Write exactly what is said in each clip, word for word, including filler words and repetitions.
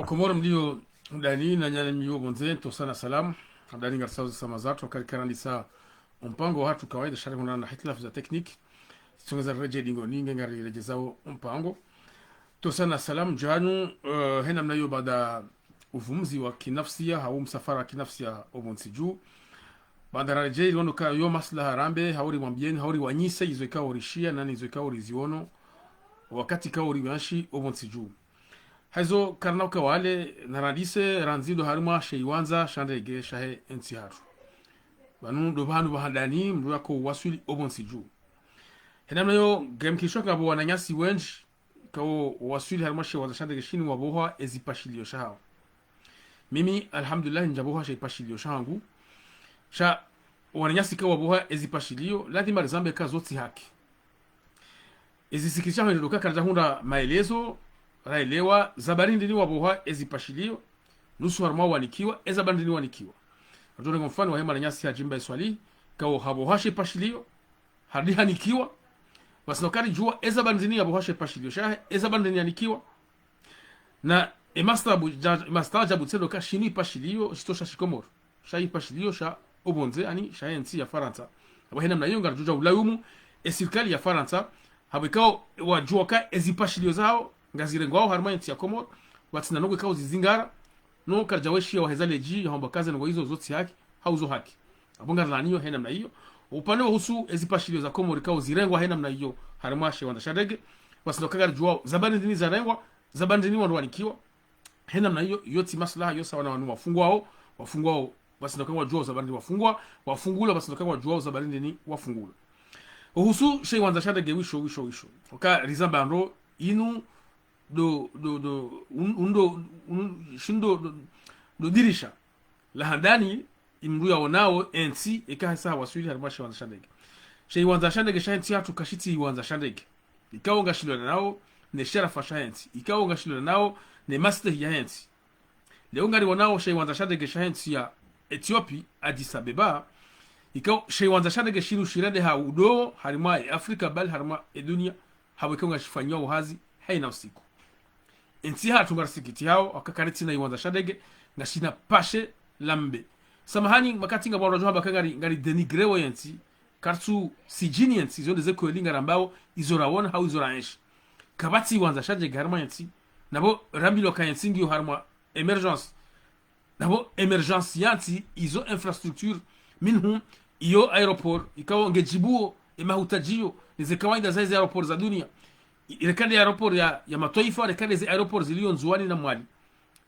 Komori mlio ndani na nyinyi mlio pvondze, ntsohusana salamu. Ndani ngarisauzi sama zatru, kari karandisa ompango wahatru kawaida, sha rihundrana na hitilafu za tekniki. Tsongeza redje dingoni, nge ngariredjezao ompango. Ntsohusana salamu djanu, eh, he namna iyo baada uvumzi wa kinafsia, hau msafara wa kinafsia opvo ntsi dju. Baada raredjei, riwono ka yo maslaha rambe, hau rimwambieni, hau riwanyise, izo ikao rishia, nani izo ikao riziono, wakati ikao riwanshi opvo ntsi dju. Haizo karina uka wale, narandise, randzi ndo harimwa she iwandza sha ndege shahe entsi hatru. Pvanu ndo pvahanu pva handani, mndru yako waswili opvo ntsi dju. He namna iyo, ngemkinisho ngapvo wananyasi wendji, ikao waswili harimwa she iwandza sha ndege shinu wapvoha ezipashilio shahawo. Mimi, alhamdulillah, ndjapvoha she ipashilio shahangu. Sha, wananyasi ikao wapvoha ezipashilio, lazima rizambe ka zo tsi haki. Ezisikitisha hwendo ndo ka karidjahundra maelezo, raelewa, za bari ndrini wapvoha ezipashilio, nusu harumwa wanikiwa, eza bari ndrini wanikiwa. Ngamdjo renga mfano wahe mwananyasi Hadji Mbae Swalihi, ikao hapvoha she ipashilio, hadi hanikiwa, basi no karidjua eza bari ndrini yapvoha she ipashilio shahe, eza bari ndrini yanikiwa. Na emastaajabu, ja-, emastaajabu tsi ndo ka shinu ipashilio shitso sha shikomori. Sha ipashilio sha opvondze, yaani sha entsi ya Farantsa. Apvo he namna iyo ngaridjo uja ulaumu esirikali ya Farantsa, hapvo ikao wadjua ka ezipashilio zahawo ngazirengwao harimwa entsi ya Komori, watsina ndrongoo ikao zizingara, no karidja weshiya waheza ledji, yahamba ka ze ndrongoo izo zo tsi haki, hau zo haki. Apvo ngarilaniyo he namna iyo. Upande wa uhusu ezipashilio za Komori ikao zirengwa he namna iyo harimwa she iwandza sha ndege, watsina uka ngaridjuao za bari ndrini zarengwa, za bari ndrini wandru wanikiwa. He namna iyo, iyo tsi maslaha, iyo sawa na wanu wafungwao, wafungwao, watsina uka ngwadjuao za bari ndrini wafungwa, wafungulwa, watsina uka ngwadjuao za bari ndrini wafungulwa. Uhusu she iwandza sha ndege wisho, wisho, wisho. Oka rizamba ndo inu, ndo, ndo, ndo, un-, undo, un-, shindo, ndo, ndo dirisha la handani, imndru yaonao entsi, eka hasa hawaswili harimwa she iwandza sha ndege. She iwandza sha ndege sha entsi hatru kashitsi iwandza sha ndege. Ikao ngashilonanao ne sharafa sha entsi. Ikao ngashilonanao ne mastehi ya entsi. Leo ngariwonao she iwandza sha ndege sha entsi ya Ethiopie, Addis Abeba. Ikao she iwandza sha ndege shinu shirendeha udo, harimwa e Afrika, bali harimwa e dunia. Hapvo ikao ngashifanyiwao hazi, haina usiku. Entsi hatru ngarisikitihao, aka karitsina iwandza sha ndege, ngashina pashe la mbe. Samahani, wakati ngapvo wandru wadjo hamba ka ngari, ngari dénigrer wo yentsi, karitsu sijini yentsi, izo nde ze kweli ngarambao, izo rawona, hau izo raenshi. Kapvatsi iwandza sha ndege harimwa yentsi, napvo rambilwa ka yentsi ngiyo harimwa émergence. Napvo émergence yantsi izo infrastructure, minhum iyo aéroport, ikao ngedjibuo emahutadjio, neze kawaida za eze aéroport za dunia. I-, reka nde aéroport ya, ya matwaifa, reka nde ze aéroport zilio Ndzuwani na Mwali.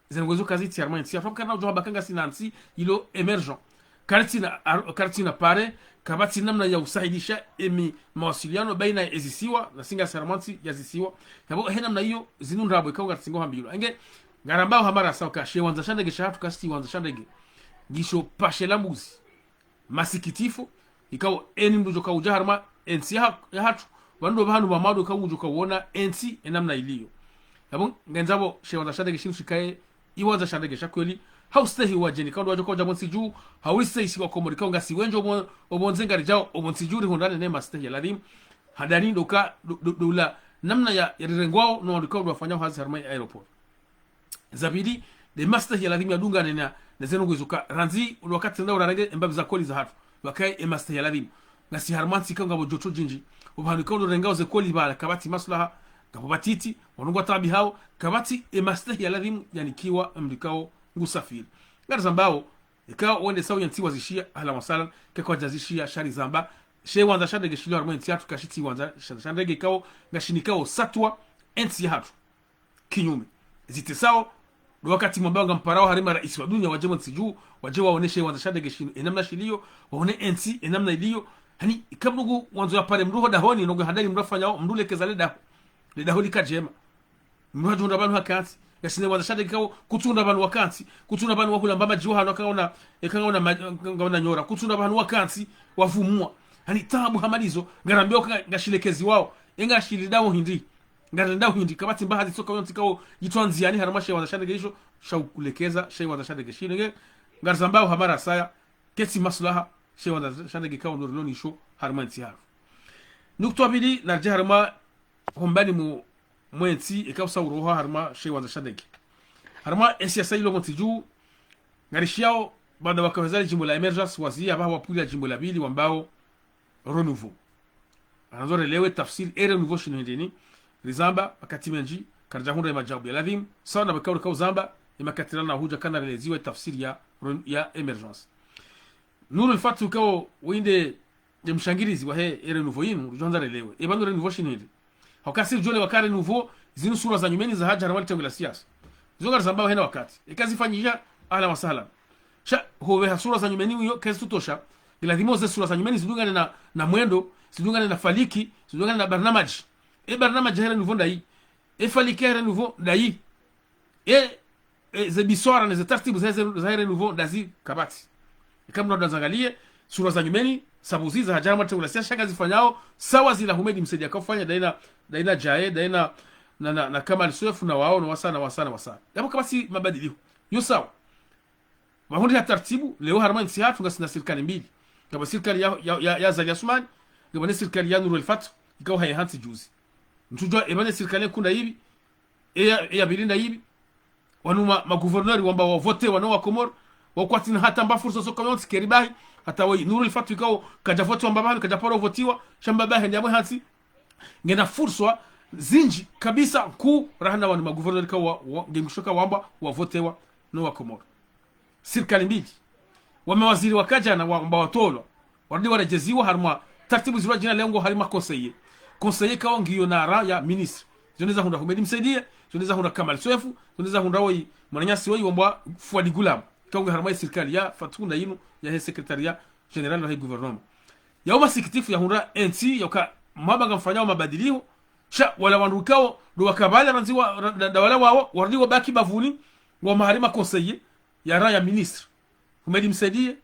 Ze ndrongoo izo kazitsi harimwa entsi. Hatru karina udjo hamba ka ngasina ntsi ilo émergent. Karitsina ar-, karitsina pare, kapvatsi namna ya usahilisha emi mawasiliano baina ezisiwa, nasi ngasi harimwa ntsi ya zisiwa. Yapvo he namna iyo, zinu ndrabo ikao ngaritsingo hambilwa. Enge, ngarambao ha mara sawa ka she iwandza sha ndege sha hatru kashitsi iwandza sha ndege. Ngisho pashe la mbuzi. Masikitifu, ikao eni mndru udjo kauja harimwa entsi ya ha-, ya hatru, pvanu ndo pvahanu pvamwando ikao udjo kauona entsi enamna iliyo. Yapvo, ngandzapvo she iwandza sha ndege shinu shikaye iwandza sha ndege sha kweli, hau stehi wadjeni ikao ndo wadjo kauja pvo ntsi dju, hau stehi si wakomori ikao ngasi wendji opvo, opvondze ngaridjao, opvo ntsi dju rihundrane ne mastehi ya ladhimu, handani ndo ka, ndo, ndo, ndo ula namna ya, ya rirengwao, no wandru ikao ndo wafanyao hazi harimwa aéroport. Za pvili, nde mastehi ya ladhimu yadungane na, na ze ndrongoo izo ka, randzi, ule wakati nda urarenge, embapvi za koli za hatru. Wakaye emastehi ya ladhimu. Ngasi harimwa ntsi ikao ngapvo joto djindji. Opvahanu ikao ndo rengao ze koli pvala, kapvatsi maslaha, ngapvo pvatiti, wandru ngwataabihao, kapvatsi emastehi ya ladhimu yanikiwa emndru ikao ngusafiri. Ngarizambao, ikao wende sawa yentsi wazishiya, ahlan wa sahlan, keka wadjazishiya, sha rizamba, she iwandza sha ndege shilio harimwa entsi hatru kashitsi iwandza sha, sha ndege ikao, ngashinikao satwa, entsi ya hatru. Kinyume. Zitesao, ndo wakati mwambao ngamparao harimwa raisi wa dunia, wadje pvo ntsi dju, wadje waone she iwandza sha ndege shinu, enamna shilio, waone entsi, enamna iliyo. Hani, ika mndru wandzo yapare mndru ho dahoni, ndrongoo handani mndru afanyao, mndru lekeza le daho. Le daho lika djema. Mndru hadjihundra pvanu hakantsi. Ngasina iwandza sha ndege ikao, kutsuhundra pvanu wakantsi, kutsuhundra pvanu wahula mbamba djiwa hanu, eka ngaona, eka ngaona ma-, ngaona nyora, kutsuhundra pvanu wakantsi, wavumua. Hani, taabu hama ndizo, ngarambiao ka, ngashilekeziwao, enga shili daho hindri. Ngarendao hindri, kapvatsi mbaha zitsoka yontsi ikao yitswa ndziani harimwa she iwandza sha ndege isho, sha ukulekeza, she iwandza sha ndege shinu nge, ngarizambao ha mara saya, ketsi maslaha, she iwandza sha ndege ikao ndo rilo nisho harimwa entsi hatru. Nukta ya pvili, naridje harimwa hombani mu, mwe ntsi, ikao sa uroha harimwa she iwandza sha ndege. Harumwa e siasa ilo pvontsi dju, ngarishiyao, baanda wakaweza le jimbo la émergence, waziya pvaha wapvwila jimbo la pvili wambao renouveau. Randzo relewe tafsiri e renouveau shinu hindrini, rizamba makati mendji, karidja hundra e majawabu ya ladhimu, sawa na pvakao rikao uzamba, e makati rana hudja kana releziwa e tafsiri ya ren-, ya émergence. Nour El Fath ukao wende nde mshangirizi wahe e renouveau yinu, ridjo handza relewe. E pvanu renouveau shinu hindri? Hauka si ridjo lewa ka renouveau, zinu sura za nyumeni zahadja harumwa le tengo la siasa. Zo ngarizambao hena wakati. Eka zifanyisha, ahlan wa sahlan. Sha, hopveha sura za nyumeni uyo, kazitsutosha. Ngiladhimu ze sura za nyumeni zidungane na, na mwendo, zidungane na faliki, zidungane na barnamaji. E barnamaji yahe renouveau ndayi. E faliki yahe renouveau ndayi. E, e, ze biswara ne ze taratibu za, za, zahe renouveau ndazi kapvatsi. Eka mndru ndazangaliye, sura za nyumeni, sabu zi zahadja harumwa le tengo la siasa, sha ngazifanyao, sawa zila Houmed Msaidié yakofanya, daina, daina Djae, daina, na, na, na Kamal Soefo, na wao, na wasa, na wasa, na wasa. Yapvo kapvatsi mabadiliho. Yo sawa. Pvahundriha taratibu, leo harumwa entsi yahatru ngasina sirikali mbili. Ngapvo sirikali ya, ya, ya, ya Azali Assoumani, ngapvo ne sirikali ya Nour El Fath, ikao haye hantsi juzi. Ntsudjua, epvanu e sirikali nkuu ndayipvi, e ya, e ya pvili ndayipvi. Wanu ma, ma gouverneur wamba wavotewa no Wakomori, wakwatsina hata mba fursa soko yontsi keribahi, hata woyi Nour El Fath ikao kadjavotewa mba pvahanu, kadjaparo votiwa, sha mba pvahende yamwe hantsi. Ngena fursa zindji kabisa nkuu rahana wanu ma gouverneur ikao wa, wa, ngemshoka wamba wavotewa no Wakomori. Sirikali mbili. Wamawaziri waka djana wa, wamba watolwa. Warudi waredjeziwa harumwa taratibu zilwa djina leo ngo harumwa conseiller. Conseiller ikao ngiyo na rang ya ministre. Zo nde zahundra Houmed Msaidié, zo nde zahundra Kamal Soefo, zo nde zahundra woyi, mwananyasi woyi wambwa Fouad Goulam. Ikao nge harumwa e sirikali ya Fath Kunda yinu yahe secrétariat général wahe gouvernement. Yao masikitifu yahundra entsi, yauka maba ngamfanyao mabadiliho, sha wala wandru ikao, ndo wakapvala randzi wa, ra, nda, nda wala wawo, warudi wabaki bapvuni, ngwao harumwa conseiller, ya rang ya ministre. Houmed Msaidié,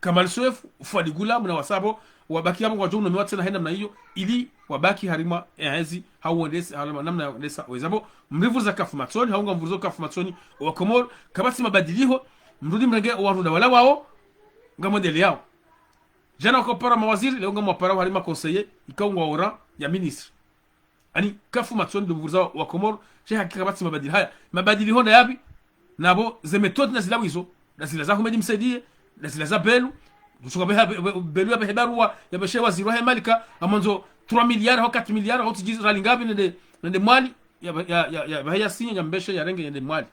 Kamal Soefo, Fouad Goulam na wasa pvo, wabaki yapvo ngwadjo unomewa tsena he namna iyo, ili wabaki harumwa e hezi, hau wendese, harumwa namna ya wendesa, weza pvo, mripvuriza kafu matsoni, hau ngamvurizo kafu matsoni, Wakomori, kapvatsi mabadiliho, mrudi mrenge owandru nda wala wawo, ngamwendeleyao. Djana wakopara mawaziri, leo ngamwaparao harumwa conseiller, ikao ngwao rang ya ministre. Ani, kafu matsoni ndo mvuriza Wakomori, she hakika kapvatsi mabadili haya. Mabadiliho ndayapvi? Napvo ze méthode na zilawizo, nda zila za Houmed Msaidié, nda zila za Belou, kushuka pveha, be, be, Belou yapvehe barua, yapveshe waziri wahe mali ka, ngamwandzo trois milliards, hau quatre milliards, hau tsidji rali ngapvi nende, nende Mwali, ya, ya, ya, ya, yapvehe ya signe, yambeshe, yarenge, yende Mwali.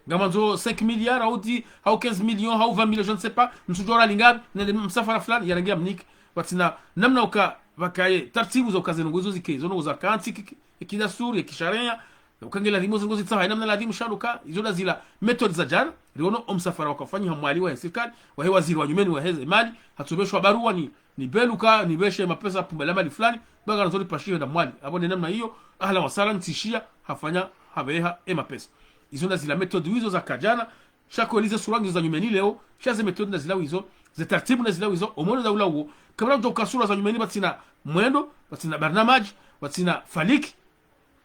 Ngamwandzo cinq milliards, hau dix, hau quinze millions, hau vingt millions, je ne sais pas, ntsudjua rali ngapvi, nende msafara fulani, yarenge yamnike. Pvatsina, namna uka, pvakaye, taratibu za uka ze ndrongoo izo zike, zo ndrongoo za kantsi, ki, ki, ki dasturi, ki sharia, uka nge ladhimu ze ndrongoo zitsaha, namna ladhimu sha nduka, izo nda zila méthode za djana, riono o msafara wakafanyiha Mwali wahe sirikali, wahe waziri wa nyumeni wahe ze mali, hatsopveshwa barua ni, ni Belou ka, nipveshe mapesa pumba la mali fulani, ba ngarandzo ripashihe nda Mwali. Apvo ne namna iyo, ahlan wa sahlan, ntsishiya, hafanya, hapveha, e mapesa. Izo nda zila méthode wizo zaka djana, sha kweli ze sura ngizo za nyumeni leo, sha ze méthode nda zilawizo, ze taratibu nda zilawizo, omwendo nda ula uwo, kapvana kudjo uka sura za nyumeni pvatsina mwendo, pvatsina barnamaji, pvatsina faliki,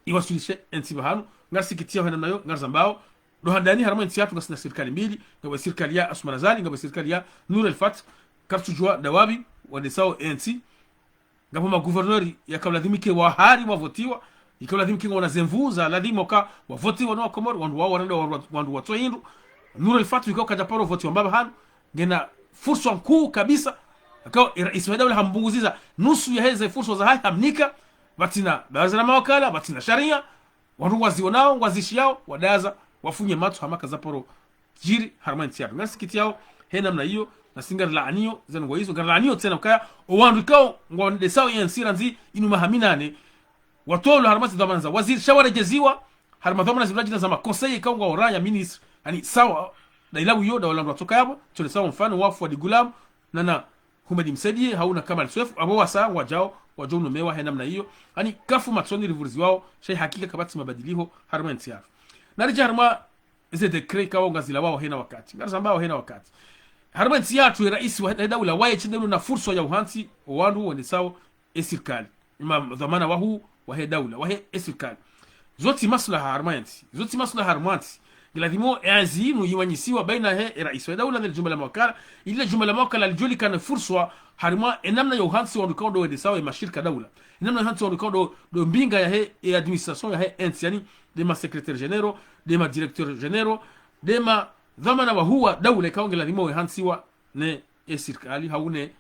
iwaswilishe entsi pvahanu, ngarisikitiyao he namna iyo, ngarizambao, ndo handani harumwa entsi yahatru ngasina sirikali mbili, ngapvo sirikali ya Assoumani Azali, ngapvo sirikali ya Nour El Fath, karitsudjua nda wapvi, wendesao entsi, ngapvo ma gouverneur yakao ladhimike wahari wavotiwa, ikao ladhimike ngwana ze nvu za ladhimu ka wavotiwa no Wakomori, wandru wao warenda wa, wa, wandru watso hindru. Nour El Fath ikao kadjaparo votiwa mba pvahanu, ngena fursa nkuu kabisa, ikao e raisi wahe daula hampvunguziza nusu yahe ze fursa zahahe hamnika, pvatsina baraza la mawakala, pvatsina sharia, wandru ngwaziwonao, ngwazishiyao, wadaza, wafunye matso hama kazaparo djiri harumwa entsi yahatru. Ngarisikitiyao he namna iyo, nasi ngarilaaniyo ze ndrongoo izo, ngarilaaniyo tsena ukaya, owandru ikao ngwendesao yentsi randzi inu maha minane, watolwa harumwa ze dhwamana za waziri, sha waredjeziwa harumwa dhwamana zilwa djina za ma conseiller ikao ngwao rang ya ministre. Ani sawa, nda ila wiyo, nda wala wandru watsoka yapvo, tsonesao mfano wa Fouad Goulam, na, na Houmed Msaidié, hau na Kamal Soefo, apvo wasa ngwadjao, wadjo unomewa he namna iyo. Ani kafu matsoni ripvuriziwao, sha hakika kapvatsi mabadiliho harumwa entsi yahatru. Naridje harumwa ze décret ikao ngazilawao hena wakati. Ngarizambao hena wakati. Harumwa entsi yahatru e raisi wahe daula waye tsi nde ndo na fursa ya uhantsi owandru wendesao e sirikali. Ima dhwamana wahuu wahe daula, wahe e sirikali. Zo tsi maslaha harumwa entsi. Zo tsi maslaha harumwa entsi. Ngiladhimu e hazi inu yimanyisiwa baina he, e raisi wa daula ne le jumba la mawakala, ili le jumba la mawakala lidjulikane furswa, harimwa e namna yo hantsi wandru ikao ndo wendesao e mashirika daula. E namna yo hantsi wandru ikao ndo, ndo mbinga yahe, e administration yahe entsi, yaani, nde ma secrétaires généraux, nde ma directeurs généraux, nde ma dhwamana wahuu wa daula ikao ngiladhimu we hantsiwa ne e sirikali, hau ne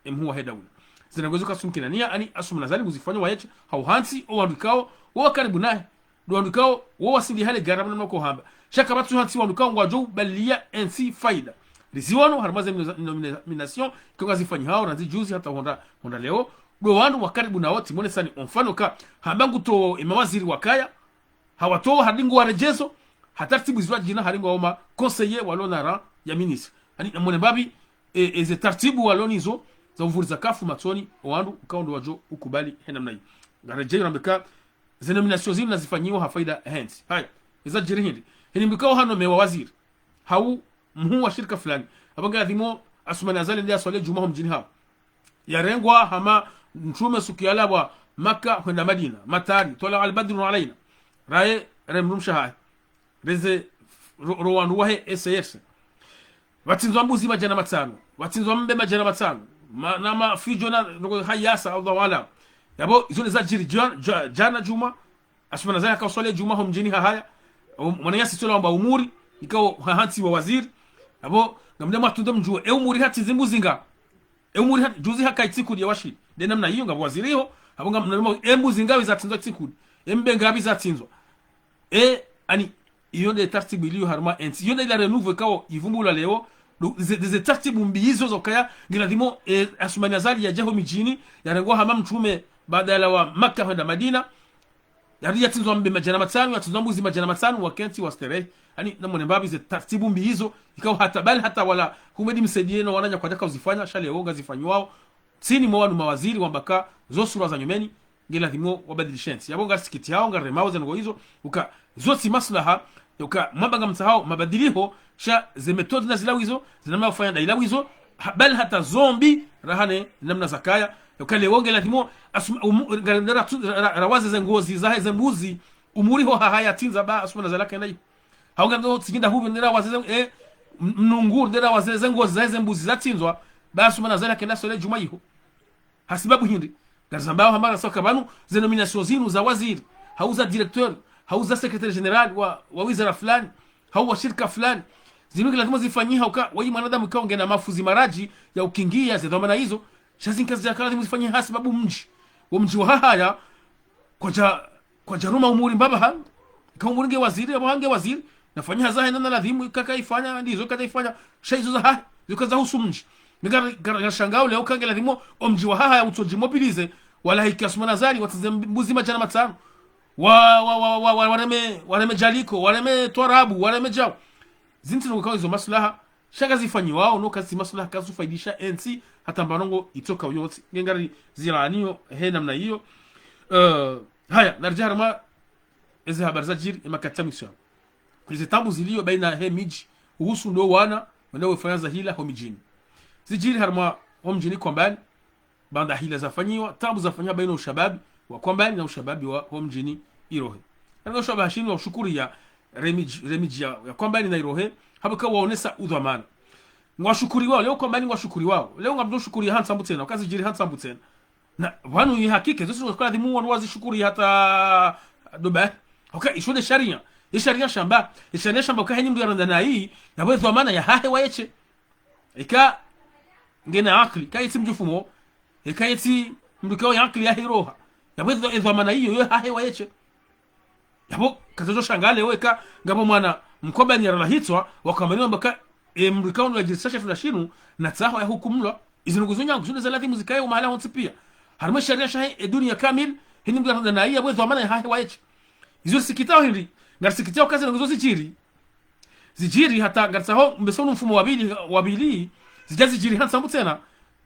e mhuu wahe daula. Zina ngwezo kasumkinania, yaani Assoumani Azali nguzifanya waye she, hau hantsi, o wandru ikao, wo wa karibu nahe. Ndo wandru ikao, wo wasindi hale gara mna mako hamba. Sha kapvatsu hantsi wandru ikao ngwadjo ubaliya entsi faida. Riziwono, harimwa ze nomina-, nomina-, nomination, ikao ngazifanyihao, randzi juzi hata honda, honda leo. Ndo wandru wa karibu nao, tsi mwonesani o mfano ka, hamba nguto e mawaziri wakaya, hawatowa hari ngwaredjezo, ha taratibu zilwa djina hari ngwao ma conseillers walo na rang ya ministre. Yaani, namwone mbapvi, e, e, ze taratibu walo nizo, za uvuriza kafu matsoni o wandru, ukao ndo wadjo ukubali he namna iyo. Ngaredjeyo nambe ka, ze nomination zinu nazifanyiwa ha faida he ntsi. Haya, eza djiri hindri. Heni mndru ikao hanomewa waziri. Hau mhuu wa shirika fulani. Apvo ngiladhimu Assoumani Azali nde yaswali djumwa ho mdjini hawo. Yarengwa hama mtrume suku yalawa Makka hwenda Madina. Matari, twala al-badru alaina. Raye, re mdrumshe hahe. Reze, ro, ro wandru wahe S A S. Pvatsindzwa mbuzi madjana matsanu. Pvatsindzwa mbe madjana matsanu. Ma, na mafidjo na, roko hayasa, Allahu aalam. Yapvo, izo nde zadjiri dja-, dja-, djana djumwa. Assoumani Azali haka uswali djumwa ho mdjini hahaya. O, mwananyasi tsola wamba Umuri, ikao ha hantsi wa waziri. Apvo, ngamdjo mwatunde mdjuwe, e Umuri hatsindzi mbuzi nga. E Umuri hat-, juzi haka itsikudi ya washi. Nde namna iyo ngapvo waziri iho. Apvo ngamdjo, e mbuzi ngapvi zatsindzwa itsikudi. E mbe ngapvi zatsindzwa. E, yaani, iyo nde taratibu iliyo harimwa entsi. Iyo nde ila renouveau ikao ivumbulwa leo. Ndo, ze, ze, ze taratibu mbi izo zokaya, ngiladhimu, e, Assoumani Azali yadje ho midjini, yarengwa hama mtrume baada yalawa Makka hwenda Madina. Yari yatsindzwa mbe madjana matsanu, yatsindzwa mbuzi madjana matsanu, wakentsi wasterehi. Yaani, namwone mbapvi ze taratibu mbi izo, ikao hata bali hata wala Houmed Msaidié no wananya kwadjaka uzifanya, sha leo ngazifanyiwao. Ntsini mwa wanu mawaziri wamba ka zo sura za nyumeni, ngiladhimu wabadilishe ntsi. Yapvo ngarisikitihao, ngaremao ze ndrongoo izo, uka zo tsi maslaha, uka mwamba ngamtsahao mabadiliho, sha ze méthode na zilawizo, ze namna ufanya nda ilawizo, ha, bali hata zo mbi, raha ne namna zakaya, uka leo ngiladhimu, Assou-, umu, nga, ra, ra, ra, rawaze ze ngozi, zahe ze mbuzi, Umuri ho hahaya tsindza ba, Assoumani Azali kenda iho. Hau ngando tsinda hupvi ndera waze ze, e, m-, mnungu ndera waze ze ngozi zahe ze mbuzi zatsindzwa, ba Assoumani Azali kenda swali djumwa iho. Hasibabu hindri. Ngarizambao hama rasoka pvanu, ze nomination zinu za waziri, hau za directeur, hau za secrétaire général wa, wa wizara fulani, hau wa shirika fulani. Zinu ngiladhimu zifanyiha uka, wayi mwanadamu ikao ngena mafuzi maradji ya ukingiya ze dhwamana izo, sha zinka zidjaka ladhimu zifanyiha hasibabu mdji. Wo mdji wa hahaya, kwadja, kwadja ruma Umuri mbapvi hanu. Ika Umuri nge waziri, apvo hange waziri. Nafanya hazi zahe namna ladhimu, ika kaifanya, ndizo kadjaifanya. Sha izo zahahe, zika zahusu mdji. Mi nga, nga, ngarishangao leo uka ngiladhimu, o mdji wa hahaya utsodji mobiliser, wala hika Assoumani Azali, watsindze mbuzi madjana matsanu. Wa, wa, wa, wa, wa, wareme, wareme djaliko, wareme twarabu, wareme djau. Zintsi no ukao izo maslaha, sha kazifanyiwao, no katsi maslaha, kazufaidisha entsi, hata mba ndrongoo itsoka uyontsi. Nge ngari ziraniyo, he namna iyo. Eh, haya, naridje harimwa, eze habari zadjiri, e makati ya mwiso. Kuli ze tabu ziliyo baina he midji, uhusu ndo wana, wenda wefanya za hila ho midjini. Zidjiri harimwa ho mdjini Kwambani, baanda hila zafanyiwa, tabu zafanyiwa baina ushababi wa Kwambani na ushababi wa ho mdjini Irohe. Kana ushababi hashinu wa ushukuriya re midji, re midji ya, ya Kwambani na Irohe, hapvo ka waonesa udhwamana. Ngwashukuriwao, leo Kwambani ngwashukuriwao. Leo ngamdjo shukuriya ha Ntsambu tsena, uka zidjiri ha Ntsambu tsena. Na, pvanu yi hakika, zo tsi ngwakala ladhimu wanu wazishukuriya hata Dubai. Uka, isho nde sharia. Ye sharia shamba, ye sharia shamba uka heni mndru yaranda nayi, yapvo e dhwamana yahahe waye she. Eka ngena akili, ka yetsi mdjufumo, eka yetsi mndru ikao ye akili yahe iroha. Yapvo e dhwa-, e dhwamana iyo, yo hahe waye she. Yapvo, katsodjo shangale weka, ngapvo mwana, Mkwambani yarala hitswa, wa Kwambani wamba ka, e mndru ikao ndo yadjirisa she shitru shinu, natsaho yahukumulwa. Izi ndrongoo zo nyangu, zo nde za ladhimu zikaye o mahala hontsi pia. Harimwa e sharia shahe, e duniya kamili, heni mndru yaranda nayi, yapvo e dhwamana yahahe waye she. Izo risikitao hindri, ngarisikitao uka ze ndrongoo zo zidjiri. Zidjiri hata ngaritsaho mbeso unu mfumo wa pvili, wa pvili, zidja zidjiri ha Ntsambu tsena,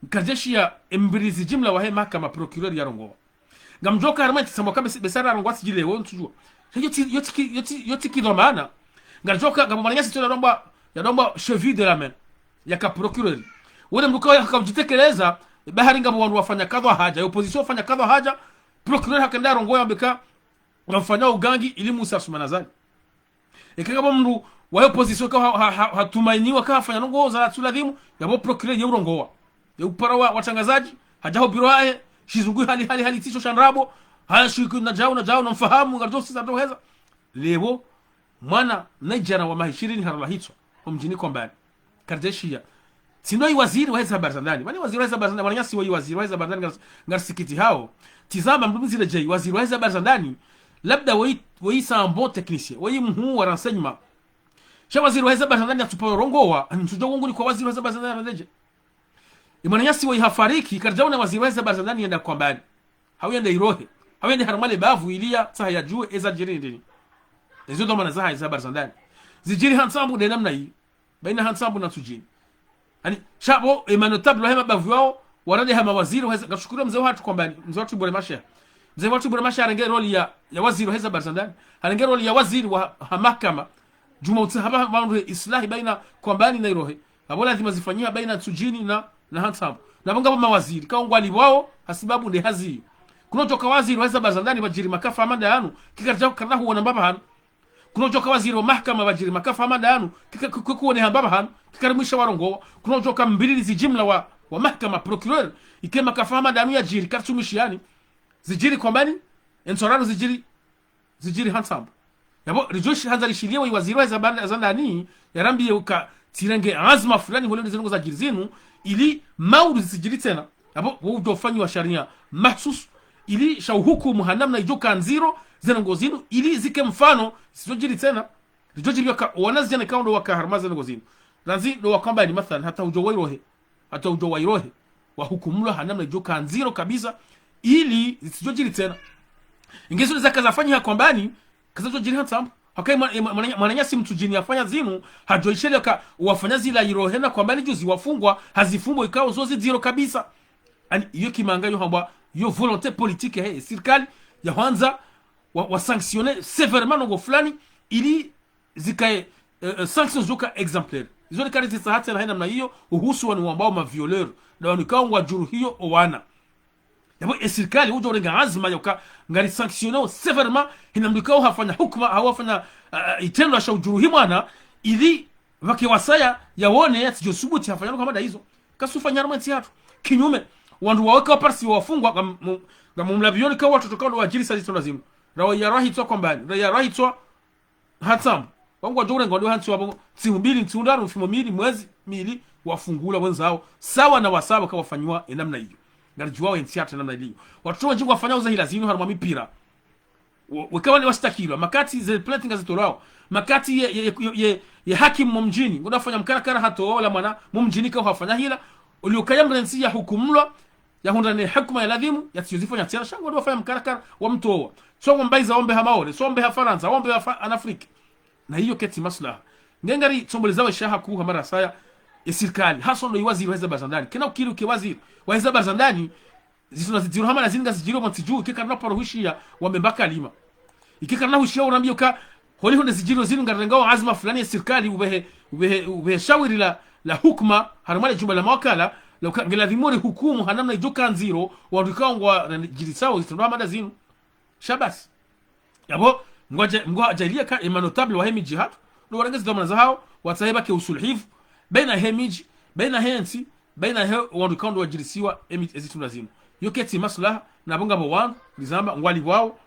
nkaridjeshiya e mbiri zidjimla wahe mahakama procureur yarongowa. Ngamdjoka harimwa ntsi Ntsambu uka bes-, besa rarongowa tsidjiri wo ntsudjuwa. Yo tsi, yo tsi ki, yo tsi, yo tsi kidhwamana. Ngaridjoka ngapvo mwananyasi tsola yadombwa, yadombwa cheville de la main. Yaka procureur. Wene mndru uka yaka udjitekeleza, bahari ngapvo wandru wafanya kadha hadja, opposition wafanya kadha hadja, procureur hakenda yarongowa yambe ka, ngamfanya ugangi ili musa Assoumani Azali. Eka ngapvo mndru wahe opposition ka ha, ha, ha, hatumainiwa ka hafanya ndrongoo zatsu ladhimu, yapvo procureur ye urongowa. Ye upara wa, watrangazadji, hadja ho biro yahe, shizungu hali, hali, hali tsisho sha ndrabo, haya shiki na djau, na djau, na mfahamu, ngaridjo sisa ndo heza. Leo, mwana, mnaidjana wa maha ishirini harula hitswa, ho mdjini Kombani. Karidjeshiya. Tsi ndo yi waziri wahe ze habari za ndani. Mana waziri wahe ze habari za ndani, mwananyasi woyi waziri wahe ze habari za ndani, ngari, ngarisikitihao. Tizama mndru mzire djeyi, waziri wahe ze habari za ndani, labda woyi, woyi c'est un bon technicien, woyi mhuu wa renseignement. Sha waziri wahe ze habari za ndani yatsuparo rongowa, ntsudjo wongo ni kwa waziri wahe ze habari za ndani ya ndedje. Ye mwananyasi woyi hafariki, karidjaona waziri wahe ze habari za ndani yenda Kombani. Hau yende Irohe. Hau yende harumwa le bavu ili yatsahe yadjuwe eza djiri ndrini. Ezo ndo mana zahe ze habari za ndani. Zidjiri ha Ntsambu nde namna yi. Baina ha Ntsambu na Ntsudjini. Ani, sha pvo, ye ma notable wahe mabavu yawo, warade ha mawaziri, wahe ze, ngamshukuru mze wahatru Kombani, mze wahatru Ibure Masheha. Mze wahatru Ibure Masheha harenge rôle ya, ya waziri wahe ze habari za ndani. Harenge rôle ya waziri wa, ha mahakama. Djuma utsaha pvandru he islahi baina Kombani na Irohe. Apvo ladhima zifanyiha baina Ntsudjini na, na ha Ntsambu. Na pvo ngapvo mawaziri, kawo ngwalipvwao, hasibabu nde hazi. Kunodjoka waziri wahe ze habari za ndani pvadjiri makafa hama nda yanu, kikaridja karina huwona mbapvi hanu. Kunodjoka waziri wa mahakama pvadjiri makafa hama nda yanu, kika, kika, kika kuwone hamba pvahanu, kikarimwisha warongowa. Kunodjoka mbililizi jimla wa, wa mahakama procureur, ike makafa hama nda yanu yadjiri, karitsu mwishiyani. Zidjiri Kombani, ye ntsu raru zidjiri, zidjiri ha Ntsambu. Yapvo, ridjo shi, handza rishiliye woyi waziri wahe ze habari za ndani, yarambiye uka tsirenge anzma fulani hule nde ze ndrongoo zadjiri zinu, ili mauri zitsidjiri tsena. Yapvo, wo udjo fanyiwa sharia mahsusu, ili sha uhukumu ha namna idjo ka ndziro ze ndrongoo zinu, ili zike mfano, zitsidjiri tsena. Ridjo djiri yoka, wana zidjana kao ndo waka harumwa ze ndrongoo zinu. Randzi ndo wa Kombani mathalan, hata udjo wa Irohe. Hata udjo wa Irohe. Wahukumulwa ha namna idjo ka ndziro kabisa, ili zitsidjo djiri tsena. Inge zinu zaka zafanyiha Kombani, kazadjo djiri ha Ntsambu. Haka mwa, mwa, mwana, mwananyasi Mtsudjini yafanya zinu, hadjo isheleya ka wafanya zila Irohe na Kombani juzi wafungwa, ha zifumbo ikao zo zi ndziro kabisa. Ani, iyo kimanga yo hambwa, yo volonté politique he, sirikali, ya hwandza, wa, wa sanctionner sévèrement ndrongoo fulani, ili zikaye, eh, eh, sanctions zoka exemplaires. Izo ni kari zitsaha tsena he namna iyo, uhusu wanu wambwao ma violeurs, na wanu kao ngwadjuruhiyo owana. Yapvo, ye sirikali udjo urenga anzma yoka, ngari sanctionner sévèrement, hena mndru kao hafanya hukuma, hau hafanya, eh, itrendwa sha udjuruhi mwana, ili pvake wasaya, yawone, yatsidjo subuti, hafanya ndrongoo hama nda izo. Kasufanya harumwa ntsi yahatru. Kinyume, wandru wawo eka waparisiwa wafungwa, ngam, mu, ngamumlapviyoni ka watoto kao ndo wadjirisa zitrendwa zinu. Rawa yarahitswa Kombani, rawa yarahitswa ha Ntsambu. Wangu wadjo urenga wandru ha ntsi wapvo, ntsihu mbili, ntsihu ndraru, mfimo mili, mwezi mili, wafungulwa wendzawo. Sawa na wasaya ka wafanyiwa ye namna iyo. Ngaridjuwao ye ntsi yahatru ye namna iliyo. Watoto wendji ngwafanyao ze hila zinu harumwa mipira. Wo, weka wale washtakilwa, makati ze plainte ngazitolwao, makati ye, ye, ye, ye, ye, ye hakimu mo mdjini, ngu ndo hafanya mkarakara hatowa ola mwana mo mdjini kao hafanya hila, ulio kaya mrentsi yahukumulwa, yahundra ne hukuma ya ladhimu, yatsidjo zifanya tsena, sha ngu ndo hafanya mkarakara, wamtowa. So ngwambayiza wombe ha Maore, so wombe ha Farantsa, wombe ha Fa, ha Afrika. Na iyo ketsi maslaha. Nge ngari tsomboleza we shaha ku hama rasaya, ye sirikali, haswa ndo yi waziri wahe ze habari za ndani. Kena ukiri uke waziri wahe ze habari za ndani, zitrendwa zidjiri hama nda zinu ngazidjiri pvo ntsi dju, ike karina paro hwishiya, wambe mba kalima. Ike karina hwishiya urambiyo ka, holiho nde zidjiri zinu ngarirengao anzma fulani ye sirikali, upvehe, upvehe, upvehe shawiri la, la hukuma, harumwa le jumba la mawakala, la uka, nge ladhimu rihukumu ha namna idjo ka ndziro, wandru kao ngwadjirisao zitrendwa hama nda zinu. Sha basi. Yapvo, ngwadja, ngwadjaliya ka ye ma notable wahe midji yahatru, ndo warenge ze dhwamana zahao, watsahe pvake usulhifu, baina he midji, baina he ntsi, baina he wandru kao ndo wadjirisiwa ye mi, ye zitrendwa zinu. Yo ketsi maslaha, na pvo ngapvo wandru, nizamba, ngwalipvwao,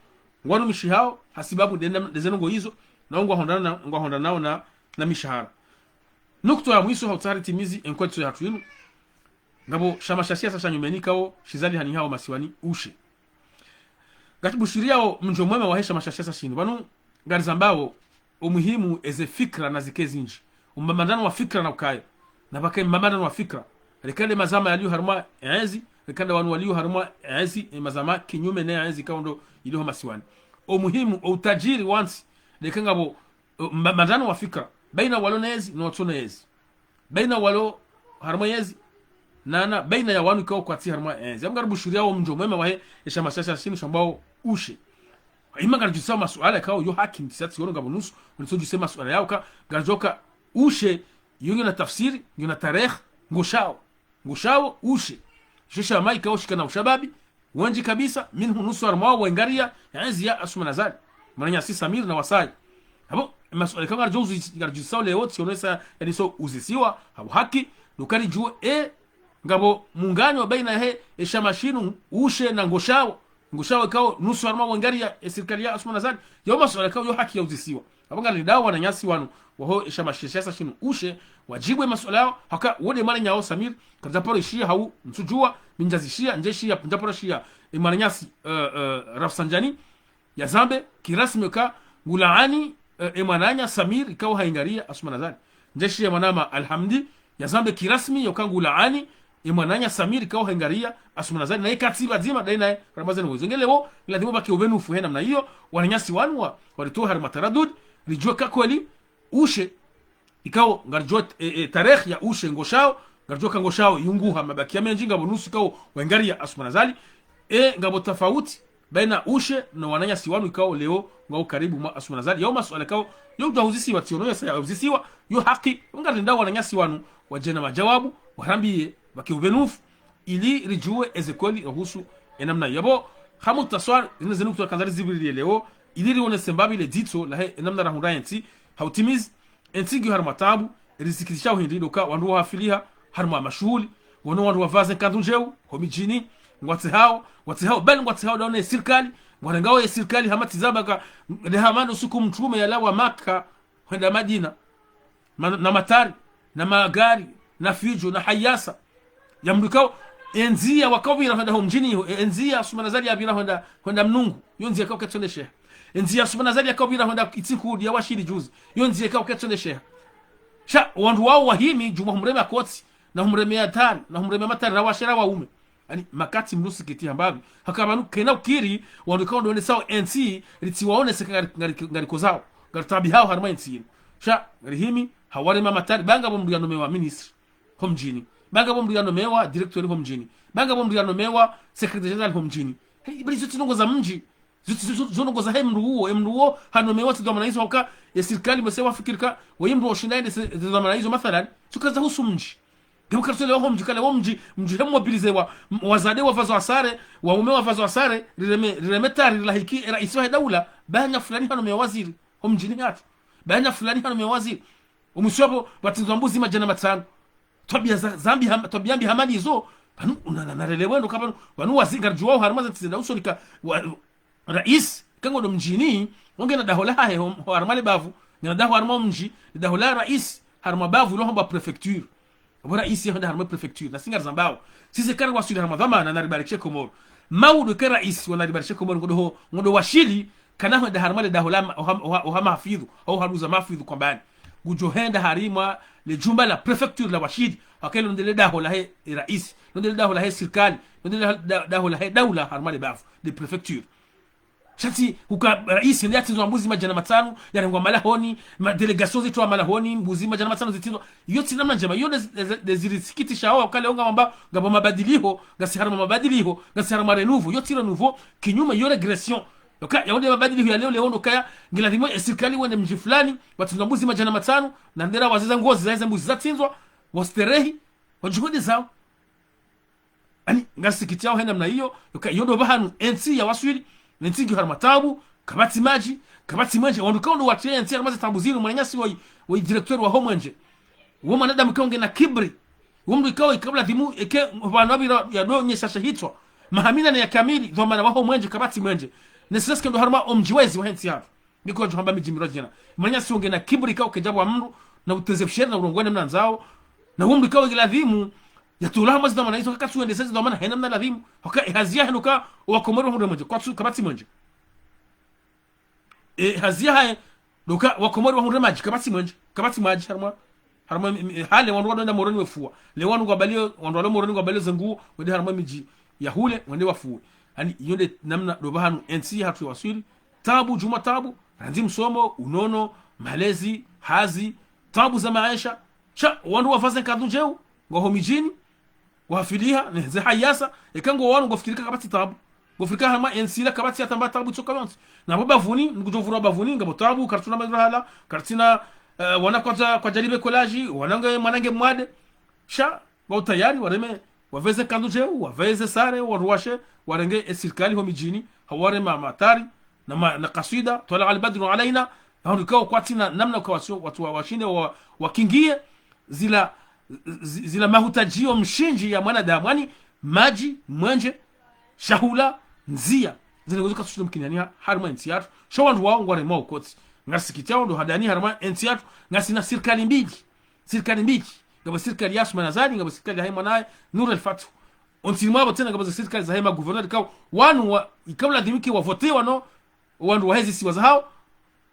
ngwanumishihao, hasibabu nde, nde ze ndrongoo izo, na ngwahondana, ngwahondanao na, na mishahara. Nukta ya mwiso ha utsaha ritimizi ye nkondetso yahatru yinu, ngapvo shama sha siasa sha nyumeni kao shizalihani hao masiwani ushe. Ngaribushiriyao mdjo mwema wahe shama sha siasa shinu. Pvanu ngarizambao umuhimu eze fikira nazike zindji. Umbambandano wa fikira na ukaye. Na pvake mbambandano wa fikira. Reka nde mazama yaliyo harumwa yezi, reka nda wanu waliyo harumwa yezi, ye mazama kinyume ne yezi kao ndo iliyo ho masiwani. Umuhimu, o utadjiri wa ntsi, reka ngapvo mbambandano wa fikira, baina walo ne yezi, no watsona yezi. Baina walo harumwa yezi, na, na baina ya wanu kao kwatsi harumwa yezi. Apvo ngaribushiriyao mdjo mwema wahe ye shama sha siasa shinu shambwao ushe. Ima ngaridjusao masuala kao yo haki, ntsi yatsi yono ngapvo nusu, wanitso djuse masuala yao ka, ngaridjoka ushe, yo ngiyo na tafsiri, ngiyo na tarehi, ngushao. Ngushao ushe. Isho shama ikao shikana ushababi wendji kabisa, minhu nusu harumwa wao waingariya yezi ya Assoumani Azali, mwananyasi Samir na wasaya. Apvo, Masuala ikao ngaridjo uzi-, ngaridjo uzisao leo, tsi ono esa, yaani so uzisiwa, hau haki, ndo uka ridjuwe, e, ngapvo mungano baina he, e shama shinu, ushe na ngoshao. Ngoshao ikao, nusu harumwa wangariya, e sirikali ya Assoumani Azali. Yao masuala ikao, yo haki ya uzisiwa. Apvo ngarilindao wananyasi wanu, waho e shama shi-, siasa shinu, ushe, wadjibu e masuala yao, haka, wo nde mwananyao Samir, karidja paro ishiya hau, ntsudjuwa, mi ndjazishiya, ndjeshiya, ndjaparo shiya, e mwananyasi, eh, eh, Rafsanjani, yazambe kirasmi ka ngulaani, eh, e mwananya Samir ikao haingariya Assoumani Azali. Ndjeshiya mwanama Alhamdi, yazambe kirasmi yoka ngulaani, e mwananya Samir ikao haingariya Assoumani Azali. Naye katsi pvadzima, dayi naye ramazani wozo. Nge leo, ladhimu pvake upvenufu he namna iyo, wananyasi wanu wa, waritowe harumwa taradud, ridjuwe ka kweli, ushe, ikao, ngaridjuwa, e, e, tarehi ya ushe ngoshao, ngaridjuwa ka ngoshao yunguha mabaki ya mendji, ngapvo nusu ikao wangariya Assoumani Azali, e, ngapvo tafauti, baina ushe no wananyasi wanu ikao leo, ngwao karibu mwa Assoumani Azali, yao masuala ikao, yo udja uzisiwa, tsi ono yesa ya uzisiwa, yo haki, ngarilindao wananyasi wanu, wadje na majawabu, warambiye, pvake upvenufu, ili ridjuwe eze kweli, yahusu, e namna iyo. Apvo, ha mukhtasar, zinu zinu kutwa kandzari zipvirilie leo, ili riwonese mbapvi le dzitso, lahe, e namna rahundra entsi, ha utimizi, entsi ngiyo harumwa tabu, rizikitishao hindri ndo uka wandru wahafiliha harumwa mashuhuli, wono wandru wapvaze nkandu ndjeu, ho midjini, ngwatsehao, ngwatsehao, bali ngwatsehao daone sirikali, ngwarengao ye sirikali hama tsi zamba ka, nde hama ndo suku mtrume yalawa Maka, hwenda Madina, ma-, na matari, na magari, na fidjo, na hayasa. Ya mdru ikao, e ndziya wakao pvira hwenda ho mdjini iho, e, e ndziya Assoumani Azali yapvira hwenda, hwenda Mnungu, yo ndziya ikao ketsi ondesheha. E ndziya Assoumani Azali yakao pvira hwenda Itsikudi ya Washili juzi, yo ndziya ikao ketsi ondesheha. Sha, wandru wao wahimi, djumwa humrema kotsi, na humrema ya tari, na humrema matari, na washera waume. Yaani, makati mdru sikitiha mbapvi. Haka pvanu kena ukiri, wandru ikao ndo onesao entsi, ritsiwaonese ka ngari, ngari, ngarikozao. Ngaritabihao harumwa entsi yinu. Sha, ngarihimi, hawarema matari, ba ngapvo mdru yanomewa ministre ho mdjini. Ba ngapvo mdru yanomewa directeur ho mdjini. Ba ngapvo mdru yanomewa secrétaire général ho mdjini. He, bali zo tsi ndrongoo za mdji. Zo tsi, zo, zo, zo ndrongoo zahe mdru uwo. E mdru uwo hanomewa tsi dhwamana izo hauka, e sirikali mwese wafikiri ka, waye mdru oshinda yende se, ze dhwamana izo mathalan. Tsi uka zahusu mdji. Nge uka ritsolewa ho mdji kale, wo mdji, mdji he mobilizewa, m-, wazade wapvazwa sare, waume wapvazwa sare, rireme, rireme tari, rilahiki, e raisi wahe daula, ba nya fulani hanomewa waziri ho mdjini hatru. Ba nya fulani hanomewa waziri. Omwiso wapvo, pvatsindzwa mbuzi madjana matsanu. Twabiya za, za mbi ham-, twabiya mbi hama ndizo, pvanu, una, na, narelewe ndo uka pvanu, pvanu waziri ngaridjuwao harumwa ze ntsi zenda usoni ka, wa, raisi, ka ngondo mdjini, wo ngena daho lahahe ho, ho harumwa le bavu, ngena daho harumwa mdji, le daho la raisi, harumwa bavu, lo hambwa préfecture. Apvo raisi yahenda harumwa préfecture, na si ngarizambao. Sisi kari waswili harumwa dhwamana, naribarikishe Komoro. Maudu ke raisi, wanaribarikishe Komoro, ngondo ho, ngondo Washili, kana hwenda harumwa le daho la ma-, oha, oha, oha mahafidhu, au haruza mahafidhu Kwambani. Ngudjo henda harumwa le djumba la préfecture la Washili, haka londe le daho lahe raisi, londe le daho lahe sirikali, londe le da-, daho lahe daula harumwa le bavu, le préfecture. Sha tsi, huka raisi, nde yatsindzwa mbuzi madjana matsanu, yarengwa malahoni, ma délégation zitrwa malahoni, mbuzi madjana matsanu zitsindzwa. Iyo tsi namna ndjema, iyo nde, nde, nde zirisikitishao, hauka leo ngawamba, ngapvo mabadiliho, ngasi harumwa mabadiliho, ngasi harumwa renouveau, iyo tsi renouveau, kinyume, iyo régression. Yoka, yao nde mabadiliho ya leo, leo ndo ukaya, ngiladhimu e sirikali wende mdji fulani, watsindzwa mbuzi madjana matsanu, na ndera wazeza ngozi, zaheze mbuzi zatsindzwa, wasterehi, wadjuhudi zao. Yaani, ngarisikitiyao he namna iyo, yoka, iyo ndo pvahanu, entsi yawaswili, entsi ngiyo harumwa tabu, kapvatsi madji, kapvatsi mwenje, wandru ikao ndo watriya entsi harumwa ze tabu zinu, mwananyasi woyi, woyi directeur waho mwenje. Wo mwanadamu ikao ngena kibri, wo mdru ikao ikao ladhimu, eke, pvanu wapvira yado nyesha shahitswa. Maha minane ya kamili, dhwamana waho mwenje, kapvatsi mwenje. Ne serait-ce que ndo harumwa omdji wezi wahe ntsi yatru. Niko wadjo hamba midji mirwa djina. Mwananyasi wo ngena kibri ikao kedjapvo wa mdru, na uteze pvushere na urongowe namna ndzao. Na wo mdru ikao ngiladhimu, yatolwa harumwa ze dhwamana izo, kakatsu wendesa ze dhwamana he namna ladhimu. Haka, e hazi yahe ndo uka, owakomori wahundre mwenje, kwatsu, kapvatsi mwenje. E hazi yahe, ndo uka, wakomori wahundre madji, kapvatsi mwenje, kapvatsi madji, harumwa, harumwa, mi, mi, hale wandru wandru wenda Moroni wefuwa. Le wandru ngwapvalio, wandru walo Moroni ngwapvalio ze nguo, wende harumwa midji ya hule, wende wafuwe. Yaani, iyo nde namna ndo pvahanu entsi yahatru yawaswili. Tabu, djumwa tabu, randzi msomo, unono, malezi, hazi, tabu za maesha. Sha, wandru wapvaze nkandu ndjeu, ngwaho midjini, wahafiliha, ne ze hayasa, eka ngo wanu ngofikiri ka kapvatsi tabu. Ngofikiri ka harumwa entsi la kapvatsi yatamba tabu tsoka yontsi. Na pvo bapvuni, ngudjo pvurwa bapvuni, ngapvo tabu, karitsina madrahala, karitsina, eh, wana kwadja, kwadja libe kolaji, wana nge, mwana nge mwade. Sha, ngwao tayari, wareme, wapveze nkandu ndjeu, wapveze sare, waruwashe, warenge e sirikali ho midjini, hawarema matari, na ma, na kaswida, طلع البدر علينا, Wandru ikao kwatsina namna uka wasio, watru wa, washinde wa, wakingie zila, zi-, zila mahutadjio mshindzi ya mwanadamu, yaani madji, mwenje, shahula, ndzia. Zinu ngozo kazitsu mkiniha harimwa entsi yatru. Sha wandru wao ngwaremwao kotsi. Ngarisikitiyao ndo handani harimwa entsi yatru. Ngasina sirikali mbili. Sirikali mbili. Ngapvo sirikali ya Assoumani Azali, ngapvo sirikali ya hahe mwanaye, Nour El Fath. Ontsini mwapvo tsena ngapvo ze sirikali za hahe maguvernera ikao wanu wa, ikao ladhimike wavotewa no wandru wa hezisiwa zahao.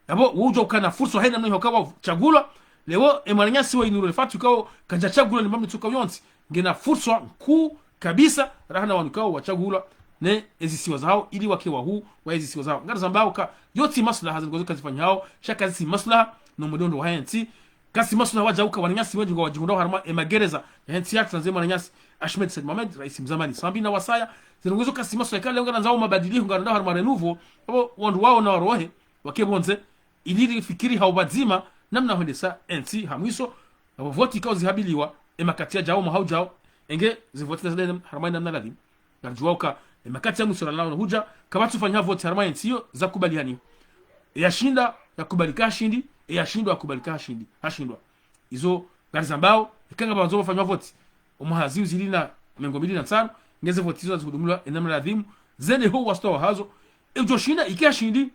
Yapvo, wo udjo ukana fursa haina mna iho kawa tsagulwa. Leo, e mwananyasi wa Nour El Fath ikao kadja tsagulwa ni mambi tsuka yontsi. Ngena fursa nkuu kabisa, raha na wanu ikao watsagulwa ne ezisiwa zahao, ili wake wahuu wa ezisiwa zahao. Ngarizambao ka, yotsi maslaha zinu ngozo kazifanyao, sha kazitsi maslaha no mwenendo wa entsi. Kazitsi maslaha wadjauka wananyasi wendji ngwadjihundrao harimwa e magereza ya entsi yatru na ze mwananyasi Ahmed Said Mohamed, raisi mzamani Sambi na wasaya. Zinu ngozo kazitsi maslaha ikao leo ngarandzao mabadiliho ngarandzao harimwa renouveau. Yapvo, wandru wao na warohe, wake pvondze, ili rifikiri ha upvadzima namna hwendesa entsi ha mwiso. Yapvo voti ikao zihabiliwa, e makati yadjao, mwaha udjao, enge ze voti na zidene harimwa e namna ladhimu. Ngaridjuwao uka, e makati ya mwiso ralao hudja, kapvatsu fanywa voti harimwa entsi iyo zakubalihaniwa. E yashinda, yakubali ka hashindi, e yashindwa, yakubali ka hashindi, hashindwa. Izo ngarizambao, ika ngapvandzo pvafanywa voti omwaha zihwi zili na mengo mili na ntsanu, nge ze voti izo nazihudumulwa e namna ladhimu, zende ho wastwa wahazo. E udjo shinda, ike hashindi,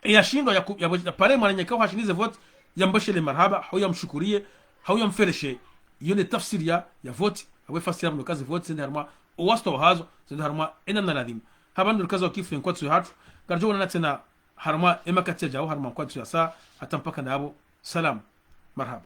e yashindwa ya ku-, ya, ya pare mwananya ikao hashindi ze voti, yamboshele marahaba, hau yamshukuriye, hau yamfereshe. Iyo nde tafsiri ya, ya voti, hau e fasiri ya mno ka ze voti zende harimwa o wastwa wahazo, zende harimwa e namna ladhimu. Hapvanu ndo rikaza wakifu ye nkwatsu yahatru, ngaridjo wonana tsena harimwa e makati yadjao, harimwa nkwatsu ya saa, hata mpaka ndapvo, salam, marahaba.